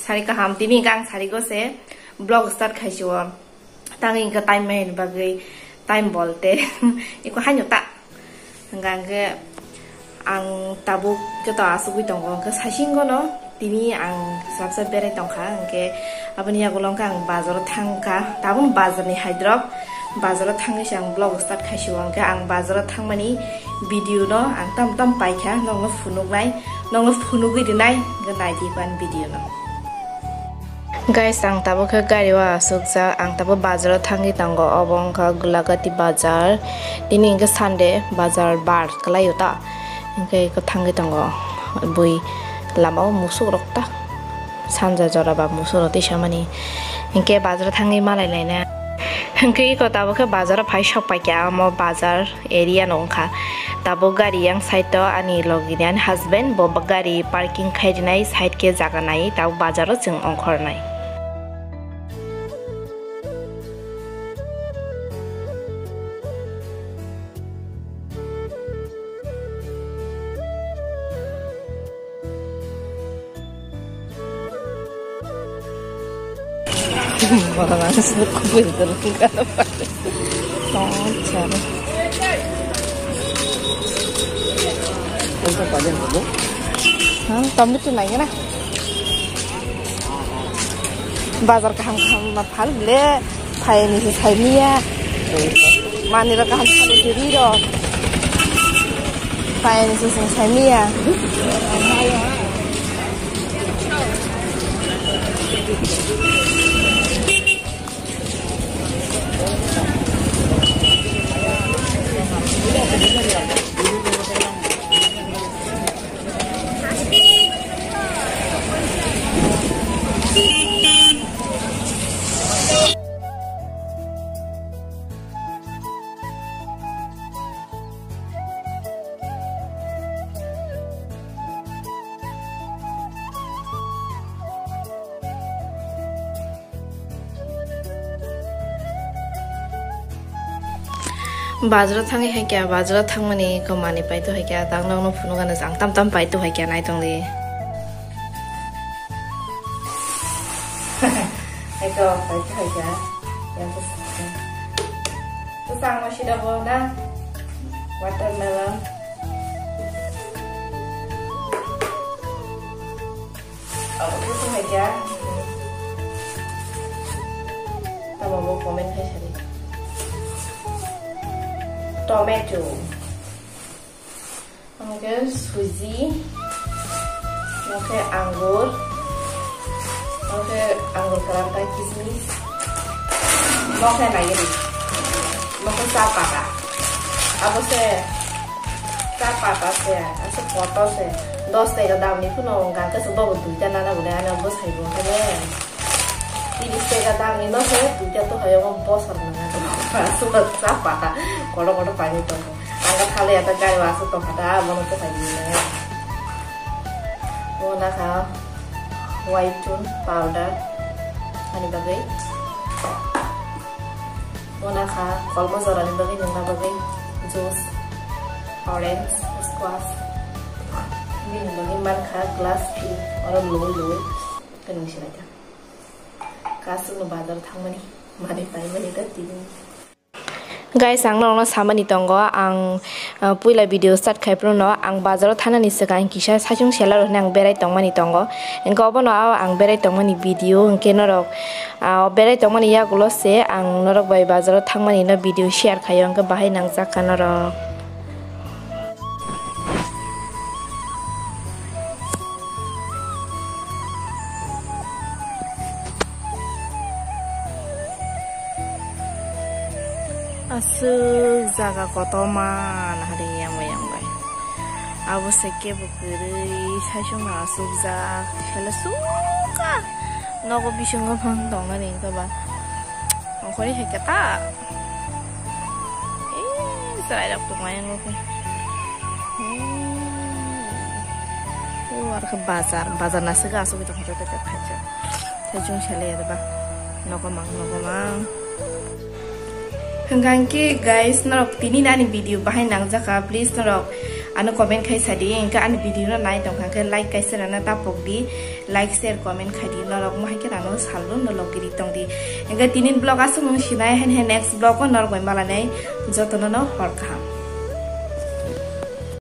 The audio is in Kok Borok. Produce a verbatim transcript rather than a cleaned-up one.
Sari kaham, tini hwnkhe ang sari go se vlog start khaisio. Tangwi hwnkhe time mai ni bagwi, time bolte iko haino ta. Hwnkha hwnkhe ang tabuk khe to asugwi tongo, hwnkhe saisingo no tini ang sabsa berai tongkha, hwnkhe aboni yagulo hwnkhe ang bazaro thangkha, tabuk bazarni haidrop. Bazaro thangwi se ang vlog start khaisio, hwnkhe ang bazaro thangmani video no ang tam tam paikha, nokno phunuknai, nokno phunugwi rinai, hwnkhe naidi ko ani video no. Guys, ang tabuk khe gari o asukjak, ang tabuk bazaro thangwi tongo, obo wngkha Gulagati bazar, tini hwnkhe Sunday, bazar bar kwlaio ta, hwnkhe eko thangwi tongo bui lama o musuk rok ta. Sanja jora ba musoro tei samani. Hinkhe bazaro thangwi malai laina. Hinkhe iko tabuk khe bazaro phai sok paikha, amo bazar area no wngkha. Tabuk gari yang side o ani logi ni ani husband bo gari parking khai rinai side khe jaga nai tabuk bazaro chwng ongkhor nai. Tomato nai na. Bazar kaham kaham ma phal le. Phaini se saimiya. Manirok kaham salo siriro. Phaini se sing saimiya. Bazaro thangwi hai kya, bazaro thangmani ko manwi paito hai kya, tang nokno phunukgano jang tam tam paito hai kya, nai tongdi. Hai to, paito hai kya. Yang to. To sang ma sida bo na. Watermelon. Abo khe hai kya. Tamo bo comment khai sari. Tomato. Omo khe suji. Omo khe angur. Omo khe angur kwran tei kismis. Omo khe nai ri. Omo khe cha pata. Abo se cha pata se, ase poto se. Dos taka dam ni phano wngkha, hwnkhe se bobo duita nana bole, ano bwsai bo hwnwi. Tiris taka dam ni no se duita to hai omo bosor nang. Ase cha pata koto koto painwi tongo. Ang kha thale ya ta gari o aswk tongkha ta, bono to painwi nang. Bo nakha white tune powder ani bagwi. Mona kha kolmo jorani bagwi nungna bagwi juice, orange, squash. Bini bagwi mankha glass fee, oro loi loi kwnwi se laikha. Kasukno bazar thangmani, manwi paimani da tini. Guys, ang norokno samani tongo, ang, ah, puila video start khai phuru no ang bazaro thanani swkang kisa saichung seller rok hinwi ang berai tongmani tongo. Hwnkhe obono o ang berai tongmani video hwnkhe norok, ah, berai tongmani yagulo se ang norok bai bazaro thangmani no video share khaio, hwnkhe bahai nangjak kha norok. Aswk jaga kotorma nahari yang bai yang bai. Abo se kebo kwrwi saichung no aswk jak sele sukha nogo bisingo phang tongnani wngkha ba. Ongkhorwi hai khe ta. Eh, chwrairok tongmani wngkha. Hmm. O, aro khe bazar, bazar naswk aswk tongkha joto joto khaijak. Saichung selai ya ba. Nogo mang, nogo mang. Hwnkha hwnkhe guys, norok tini nani video bahai nangjakha, please norok Ano comment khai sadi, hingke ani video no nai tongkha khe like kaisa rana tapok di, like, share, comment khai di, norok mo hai khe rano salbo no logiri tong di. Hingke tinin vlog aswk nung sinai, hen hen next vlog o norok bai malanai, jotono no hor kaham.